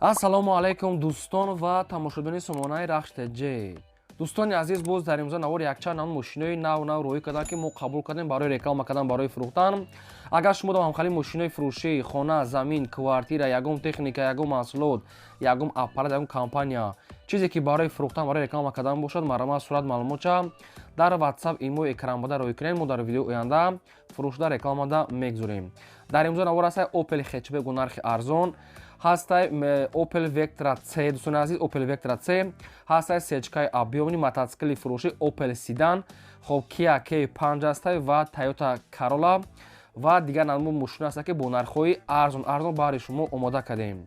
Ассалому алайкум, дӯстон ва тамошобинони сомонаи Рахш ТЖ. Дӯстони азиз, боз дар имрӯза навори якчанд намуд мошинои нав нав роҳӣ кардам, ки мо қабул кардем барои реклама кардан, барои фурӯхтан. Агар шумо дам ҳамхели мошинои фурӯшӣ, хона, замин, квартира, ягон техника, ягон маҳсулот, ягон аппарат, ягон компания, чизе ки барои фурӯхтан, барои реклама кардан бошад, марҳамат, сурат, маълумотча дар WhatsApp, имо, экранбода роҳӣ кунед. Мо дар видеои оянда фурӯшда, рекламада мегузорем. Дар имрӯза навор ҳастай Opel Hatchback бо нархи арзон, ҳастай Opel Vectra C, дӯстони азиз, Opel Vectra C ҳастай, сечкаи объёмный, мотоцикли фурӯшӣ, Opel седан, хоб, Kia K5 ҳастай ва Toyota Corolla ва дигар намуд мошино ҳастанд, ки бо нархҳои арзон арзон баҳри шумо омода кардем.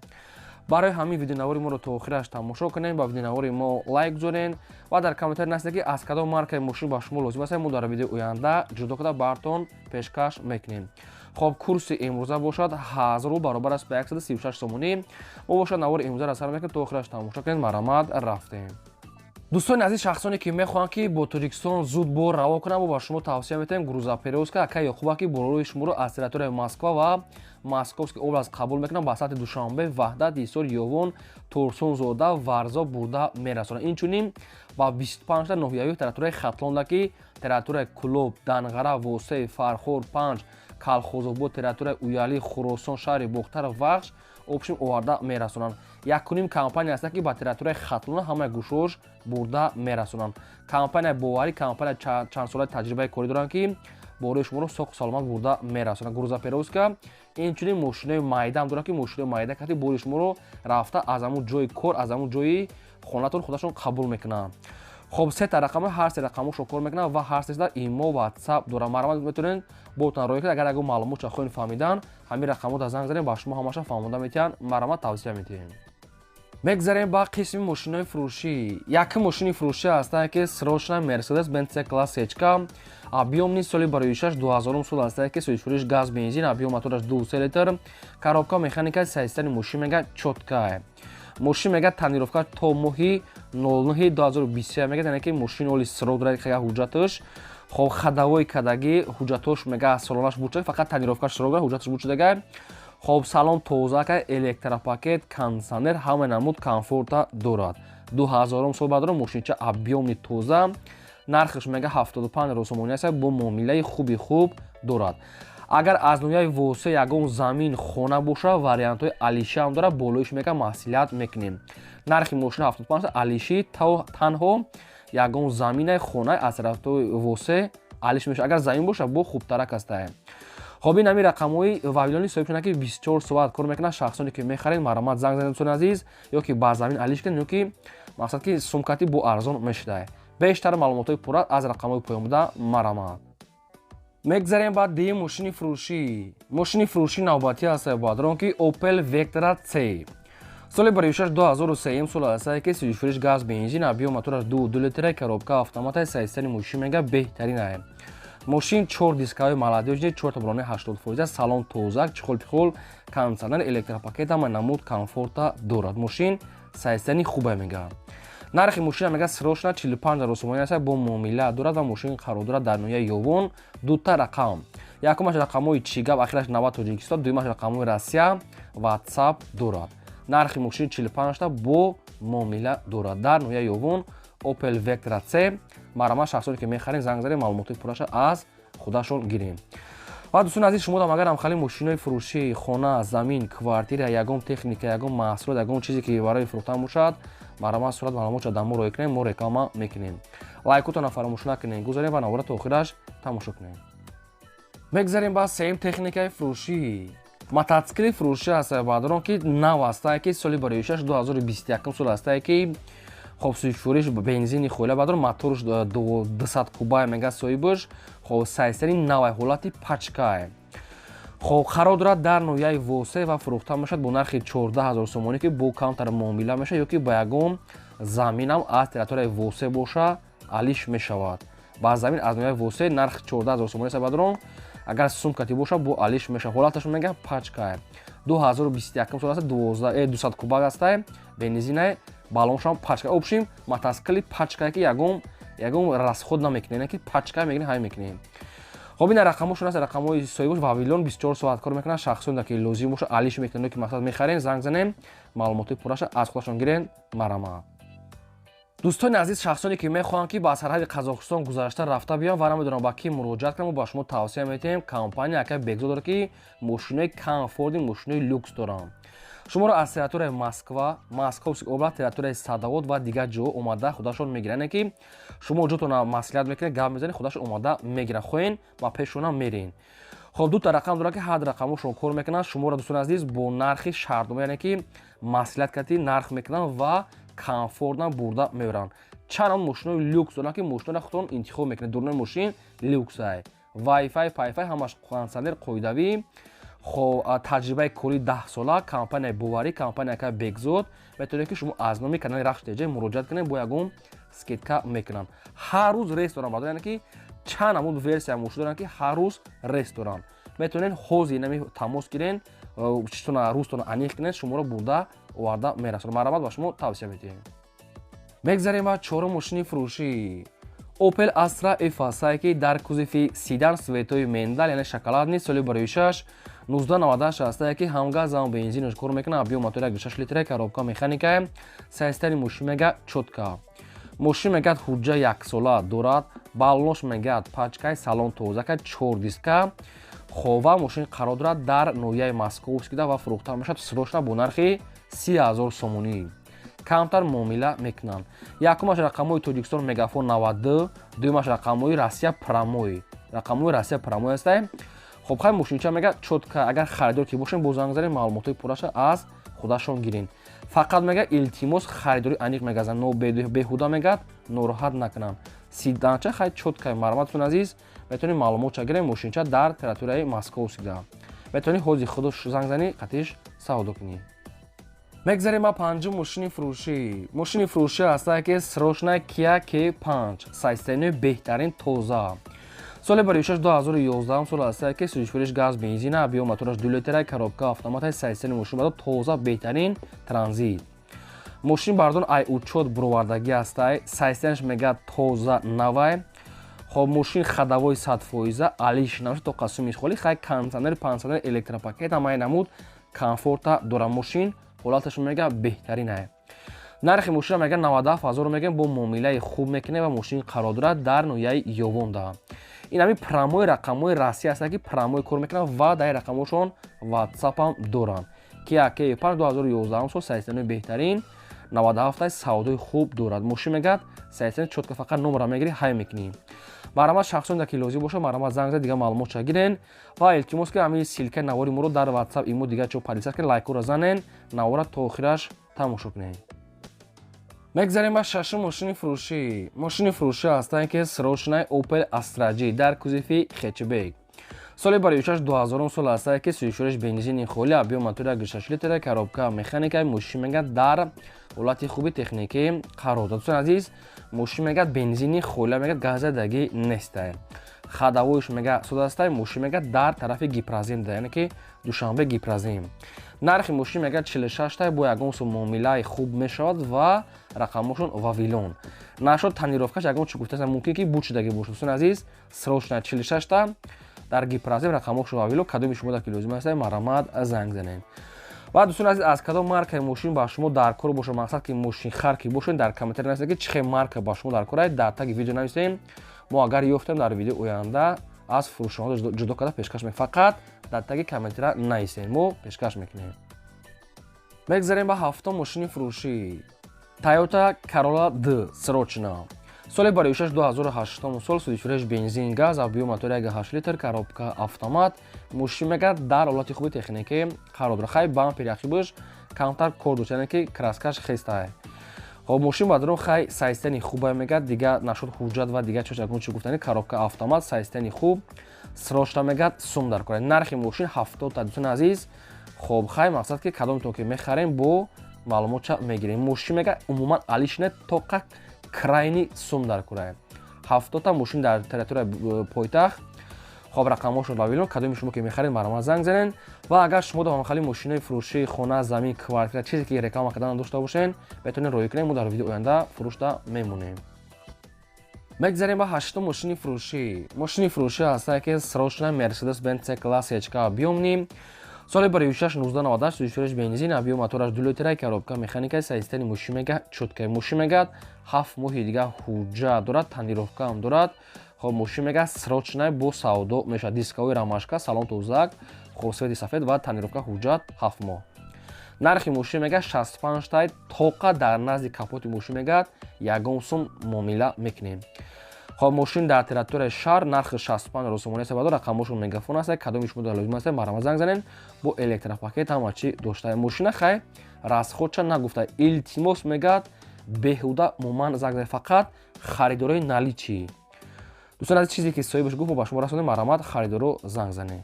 Барои ҳамин видеонавори моро то охираш тамошо кунем, ба видеонавори мо лайк гузорен ва дар комментарий нависед, ки аз кадом маркаи мошин ба шумо лозим аст. Мо дар видеои оянда ҷудо карда баҳртон пешкаш мекунем. Хоб, курси имрӯза бошад 1000 рубл, баробар аст ба 136 сомонӣ. Мо бошад навори имрӯзаро сар мекунем, то охираш тамошо кунед. Марҳамат, рафтем. Дӯстони азиз, шахсоне ки мехоҳанд, ки бо Тоҷикистон зуд бор равон кунанд, мо ба шумо тавсия метаҳем грузоперевозка ака Ёқуба, ки борҳои шуморо аз территорияи Москва ва Московский область қабул мекунанд, ба сатҳи Душанбе, Ваҳдат, Ҳисор, Ёвон, Турсунзода, Варзоб бурда мерасонанд. Инчунин ба 25 ноҳиявии территорияи Хатлонда, ки территорияи Кӯлоб, Данғара, Восеъ, Фархор, Панҷ, Калхозобод, территорияи Уялӣ, Хуросон, шаҳри Бохтар, Вахш, общем, оварда мерасонанд. Якуним компания ҳастанд, ки ба территорияи Хатлона ҳамаи гӯшош бурда мерасонанд. Компания боварӣ, компания чандсолаи таҷрибаи корӣ доранд, ки бораи шуморо соқу саломат бурда мерасонанд. Грузоперевозка инчунин мошинои майдаам доранд, ки мошинои майда кати бори шуморо рафта аз ҳамун ҷои кор, аз ҳамун ҷои хонатон худашон қабул мекунанд. Хоб, сета рақама, ҳар се рақамошро кор мекунанд ва ҳар седа имо, WhatsApp дорад. Марҳамат, метавонед ботон роҳӣ кунед. Агар ягон маълумотша хоҳед фаҳмидан, ҳамин рақамота занг занед, ба шумо ҳамаша фаҳмонда метиҳанд. Марҳамат, тавсия метиҳем. Мегзарем ба қисми мошинои фурӯшӣ. Якум мошини фурӯшӣ ҳастанд, ки срочно Мерседес Бенц класс сечка объёмный, соли бароишаш 2000 сол ҳастанд, ки сӯзишвориш газ, бензин, объём мотораш 2,3 литр, коробка механика. Состояние мошин мега чёткая. Мошин мега тонировка то моҳи 09 2023 мега, яъне ки мошин оли срок дорад ка ҳуҷҷаташ. Хоб, ходовой кадаги, ҳуҷҷатош мега солонаш буд, фақат тонировкаш срок дорад, ҳуҷҷаташ буд шудага. Хоб, салон тоза ка, электропакет, кондитсионер, ҳама намуд комфорта дорад. 2000 сол баъдро, мошинча объёмный, тоза. Нархаш мега 75 сомонӣ аст, бо муомилаи хуби хуб дорад. Агар аз ноҳияи Восе ягон замин, хона боша, вариантҳои алишиам дорад, болоиш мега маслиҳат мекунем. Нархи мошина 75, алиши танҳо ягон заминаи, хонаи аз тарафҳои Восе алиш мешавад. Агар замин боша, бо хубтарак астае. Хоб, ин ҳамин рақамҳои вавилони соҳиб шуда, ки 24 соат кор мекунад. Шахсоне ки мехаред, марҳамат, занг занед, дӯстони азиз, ё ки ба замин алиш кунед, ё ки мақсад ки сумкати бо арзон мешудае. Бештар маълумотҳои пурра аз рақамҳои поён буда, марҳамат. Мегзарем ба дуюм мошини фурӯшӣ. Мошини фурӯшӣ навбатӣ ҳастае, баъдрон ки Opel Vectra C, соли баришаш 2003 сол ҳастае, ки сӯзишвориш газ, бензин, объём мотораш 2,2 литра, коробка автомата. Состояние мошин мега беҳтаринае. Мошин чор дискаҳои молодёжный, чорта балони 80%, салон тозак, чехол пихол, кондитсионер, электропакет, ҳама намуд комфорта дорад. Мошин состояние хубе мега. Нархи мошина мега срочно 45 сомонӣ аст, бо муомила дорад ва мошин қарор дорад дар ноҳияи Ёвон. Дута рақам: якумаш рақамҳои чигап, ахираш 90, Тоҷикистон, дуюмаш рақамҳои Россия, WhatsApp дорад. Нархи мошин 45та, бо муомила дорад, дар ноҳияи Ёвон, Opel Vectra C. Марҳамат, шахсоне ки мехарем, занг занед, маълумотҳои пурраша аз худашон гирем. Ва дӯстони азиз, шумо дам агар ҳамхели мошинои фурӯшӣ, хона, замин, квартира, ягон техника, ягон маҳсулот, ягон чизе ки барои фурӯхтан бошад, марҳамат, сурат, маълумотша дар мо роҳӣ кунем, мо реклама мекунем. Лайкотона фаромӯш накунем, гузарем ва навора то охираш тамошо кунем. Мегзарем ба сеюм техникаи фурӯшӣ. Мотоцикли фурӯшӣ аст, баъдрон ки нав ҳастае, ки соли бароишаш 2021 сол ҳастае, ки хоб, сӯзишвориш бензини хоила баъдро, моторш 200 кубая мега соҳибаш. Хоб, состояние навай, ҳолати пачкае. Хоб, қарор дорад дар ноҳияи Восе ва фурӯхта мешавад бо нархи 14 000 сомонӣ, ки бо камтар муомила мешавад, ё ки ба ягон заминам аз территорияи Восе боша, алиш мешавад ба замин аз ноҳияи Восе. Нарх 14 000 сомонӣ аст, бадрон, агар сумкати боша, бо алиш мешавад. Ҳолаташ мега пачкае. 2021 сол аст, 200 кубак астае, бензинае, балоншам пачка. Общем, мотоцикли пачкае, ки ягон ягон расход намекунем, ки пачка мегирем, ҳай мекунем. Хоб, ина рақамошон аст, рақамҳои соҳибош. Вавилон 24 соат кор мекунанд. Шахсоне ки лозим боша, алиш мекунанд, ки мақсад мехарен, занг занем, маълумоти пурраша аз худашон гирен. Марама, дӯстони азиз, шахсоне ки мехоҳанд, ки ба сарҳади Қазоқистон гузашта рафта биён ва намедонам ба кӣ муроҷиат кунам, ба шумо тавсия медиҳем: компания ака Бекзод дорад, ки мошинои комфортный, мошинои люкс доранд. Шуморо аз территорияи Москва, Московский область, территорияи Садовод ва дигар ҷо омада худашон мегиранд. Ки шумо ҷотона маслиҳат мекунед, гап мезанед, худашон омада мегиранд. Хоҳен, ба пешона мерен. Хоб, дута рақам дорад, ки ҳар рақамошон кор мекунанд. Шуморо, дӯстони азиз, бо нархи шартнома, яъне ки маслиҳат кардӣ, нарх мекунанд ва комфортно бурда мебаранд. Чанд мошинои люкс доранд, ки мошиноро худтон интихоб мекунед. Дурнои мошин люксай, вайфай, пайфай, ҳамаш, кондитсионер қоидавӣ. Хоб, таҷрибаи кори 10 сола, компанияи боварӣ, компания ака Бекзод. Метавонед, ки шумо аз номи канали Рахш ТЖ муроҷиат кунед, бо ягон скидка мекунанд. Ҳар рӯз рейс доранд, баъд яъне ки чанд намуд версия мошин доранд, ки ҳар рӯз рейс доранд. Метавонед ҳозир нами тамос гирен, чизтона рӯзтона аниқ кунед, шуморо бурда оварда мерасонад. Марҳамат, ба шумо тавсия медиҳем. Мегзарем ба чорум мошини фурӯшӣ. Opel Astra F ҳастае, ки дар кузови седан, цветои миндаль, яъне шоколадный, соли 2006, 1998 ҳастае, ки ҳам газ, ҳам бензинаш кор мекунад. Объём мотор 1,6 литра, коробка механика. Состояние мошин мега чётко. Мошин мегӯяд, ҳуҷҷа яксола дорад, баллош мегӯяд пачкай, салон тозака, чор диска. Хова мошин қарор дорад дар ноҳияи Московскида ва фурӯхта мешавад срочно бо нархи 30 000 сомонӣ. Камтар муомила мекунанд. Якумаш рақамҳои Тоҷикистон, мегафон 92, дуюмаш рақамҳои Россия, прямой, рақамҳои Россия прямой ҳастай. Хоб, хай, мошинча мега чётко. Агар харидор ки бошем, бо занг занед, маълумотҳои пурраша аз худашон гирен. Фақат мега, илтимос, харидори аниқ мегазанд, но беҳуда мегӯяд нороҳат накунанд. Седанча хай чётко. Марҳаматун, азиз, метавонед маълумотча гирем. Мошинча дар территорияи Московскида, метавонед ҳозир худаш занг занӣ, қатиш савдо кунӣ. Мегзарем ба панҷум мошини фурӯшӣ. Мошини фурӯшӣ ҳастае, ки срочно Kia K5, состояние беҳтарин, тоза, соли баришаш 2011 сол ҳастае, ки сӯзишвориш газ, бензина, объём мотораш 2 литра, коробка автомата. Состояние мошин бадо тоза, беҳтарин, транзит. Мошин бардон ай учёт буровардагӣ ҳастай. Состояниеш мегӯяд тоза, навай. Хоб, мошин ходовой 100%, алиш намешад, то қасуми холи. Хай, кондитсионер, пансионер, электропакет, ҳамаи намуд комфорта дора. Мошин ҳолаташ мега беҳтаринае. Нархи мошина мега 97 ҳазор мегем, бо муомилаи хуб мекунем. Ва мошин қарор дорад дар ноҳияи Ёвонда. Ин ҳамин прямой рақамҳои Россия ҳастанд, ки прямой кор мекунанд ва дар рақамҳошон ватсапам доранд. Kia K5 2011 сол, состояние беҳтарин, 97, савдои хуб дорад. Мошин мегӯяд состояние чётко, фақат номера мегирӣ, ҳай мекунӣ. Марҳамат, шахсоне ки лозим бошад, марҳамат, занг зад, дигар маълумотша гирен. Ва илтимос, ки ҳамин ссылкаи навори моро дар ватсап, имо, дигар чо поделиться кунед, лайкҳоро занен, навора то охираш тамошо кунед. Мегзарем ба шашум мошини фурӯшӣ. Мошини фурӯшӣ ҳастанд, ки срочный Opel Astra G дар кузови хэтчбек, соли баришаш 2000 сол ҳастае, ки сӯзишвориш бензини холӣ, объём мотори 1,6 литра, коробка механика. Мошин мегӯяд дар ҳолати хуби техникӣ қарор дод. Дӯстони азиз, мошин мегӯяд бензини холӣ, мегӯяд газадагӣ нестай, ходовойш мега содастай. Мошин мегӯяд дар тарафи Гипрозем, яъне ки Душанбе, Гипрозем. Нархи мошин мегӯяд 46, бо ягон сум муомилаи хуб мешавад. Ва рақамошон Вавилон. Нашод тонировкаш ягон чи гуфтаста, мумкин ки буд шудагӣ бошад. Дӯстони азиз, срочно 46-та дар Гипрозем, рақамошон Вавилон. Кадоми шумо дар ки лозим аст, марҳамат, занг занед. Ва, дӯстони азиз, аз кадом маркаи мошин ба шумо дар кор бошад, мақсад ки мошинхар ки бошед, дар комментарий нависед, ки чӣ хел марка ба шумо дар кор аст, дар таги видео нависем. Мо агар ёфтем, дар видеои оянда аз фурӯшонҳо ҷудо карда пешкаш мекунем. Фақат дар таги комментария нависем, мо пешкаш мекунем. Мегзарем ба ҳафтум мошини фурӯшӣ. Toyota Corolla D, срочно, соли баришаш 2008 сол, сӯзишвориш бензин, газ, объём мотори 1,8 литр, коробка автомат. Мошин мегӯяд дар ҳолати хуби техникӣ қарор дорад. Хай, бампери ақибаш камтар кор дошт, яъне ки краскаш хестае. Хоб, мошин бадрон хай состояние хубае, мегӯяд дигар нашуд ҳуҷҷат ва дигар чош ягон чи гуфтани. Коробка автомат, состояние хуб, срочно мегӯяд сум дар кора. Нархи мошин 70-та, дӯстони азиз. Хоб, хай, мақсад ки кадомтон ки мехарем, бо маълумотча мегирем. Мошин мега умуман алишне, тоқа крайний сум дар курае. 70-та, мошин дар территорияи пойтахт. Хоб, рақамҳошон Вавилон. Кадоми шумо ки мехаред, марҳамат, занг занед. Ва агар шумо ҳамхали мошинои фурӯшии хона, замин, квартира, чизе ки реклама кардан дошта бошен, метавонед роҳӣ кунед, мо дар видеои оянда фурӯшда мемонем. Мегзарем ба ҳаштум мошини фурӯшӣ. Мошини фурӯшӣ ҳастае, ки срочно Мерседес Бенц C класс сечка объёмный, соли 2006, 1998, сӯзишвориш бензин, объём мотораш 2 литра, коробка механика, состояние мошин мега чёткая. Мошин мегад, 7 моҳи дига ҳуҷҷат дорад, тонировка ҳам дорад. Хоб, мошин мега, срочно бо савдо мешавад. Дисковой, рамашка, салон тозак, хоб, цвети сафед ва тонировка, ҳуҷҷат 7 моҳ. Нархи мошин мега, 65 тай тоқа дар назди капоти мошин мегад, ягон сум муомила мекунем. Хоб, мошин дар территорияи шаҳр, нархи 65 сомонӣ сабадо. Рақамошон мегафон аст. Кадоми шумо лозим аст, марҳамат, занг занен. Бо электропакет, ҳама чӣ дошта. Мошина хай расход ча нагуфта. Илтимос, мегад, беҳуда муман занг занед, фақат харидорои наличный. Дӯстон аз чизе ки соҳибаш гуфт, мо ба шумо расонем. Марҳамат, харидоро занг занед.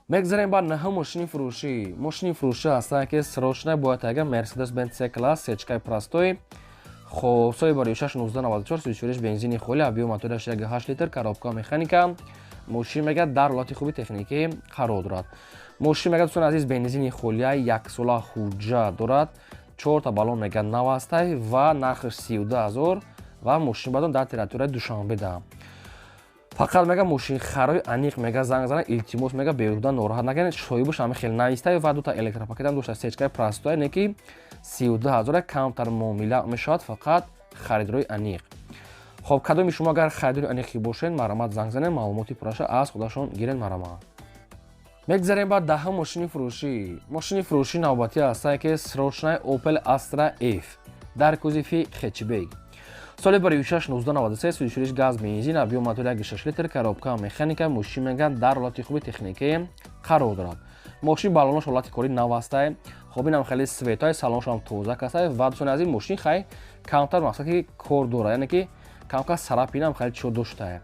Мегзарем ба наҳум мошини фурӯшӣ. Мошини фурӯшӣ ҳастанд, ки срочно бояд ага Мерседес Бенц C класс сечкаи простой. Хоб, соли 2006, 1994, сӯзишвориш бензини холи, объём мотораш 1,8 литр, коробка механика. Мошин мега, дар ҳолати хуби техникӣ қарор дорад. Мошин мега, дӯстони азиз, бензини холия, яксола ҳуҷҷат дорад, чорта баллон мега нав ҳастай ва нархаш 32 000. Ва мошин бадон дар территорияи Душанбе да. Фақат мега, мошинхарои аниқ мега, занг зана. Илтимос, мега, беҳуда нороҳат накунед, соҳибаш ҳама хел навистай ва дута электропакетам дошта. Сечкаи простой, не ки 32 ҳазора, камтар муомила мешавад, фақат харидорои аниқ. Хоб, кадоми шумо агар харидори аниқӣ бошед, марҳамат, занг занед, маълумоти пурраша аз худашон гиред, марҳамат. Мегзарем ба даҳум мошини фурӯшӣ. Мошини фурӯшӣ навбатӣ ҳастае, ки срочная Opel Astra F дар кузови хэтчбек, соли 2006, 1993, сӯзишвориш газ, бензин, объём мотор 1,6 литр, коробка механика. Мошин меган, дар ҳолати хуби техникӣ қарор дорад. Мошин баллонош ҳолати кори нав ҳастай. Хоб, инам хеле цветҳои салоншам тоза кастай. Ва, дӯстони азиз, мошин хай камтар мақсад ки кор дорад, яъне ки камка царапина м хеле чиё доштае.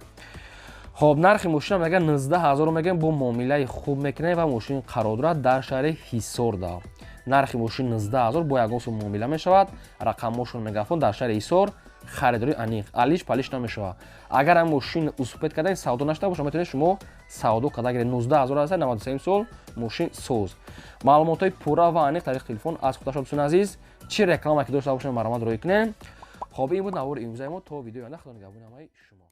Хоб, нархи мошинам мега, 19 ҳазору мегӯем, бо муомилаи хуб мекунем. Ва мошин қарор дорад дар шаҳри Ҳисорда. Нархи мошин 19 ҳазор, бо ягон сум муомила мешавад. Рақамҳошон мегафон, дар шаҳри Ҳисор, харидории аниқ, алиш палиш намешавад. Агар ам мошин успеть кардан, савдо нашуда боша, метавонед шумо савдо карда гиред. 19 ҳазор аст, 93 сол, мошин соз. Маълумотҳои пурра ва аниқ тариқи телефон аз худашон. Дӯстони азиз, чӣ реклама ки дошта бошем, марҳамат, рӯй кунем. Хоб, ин буд навори имрӯзаи мо. То видеои оянда, худо нигаҳбони ҳамаи шумо.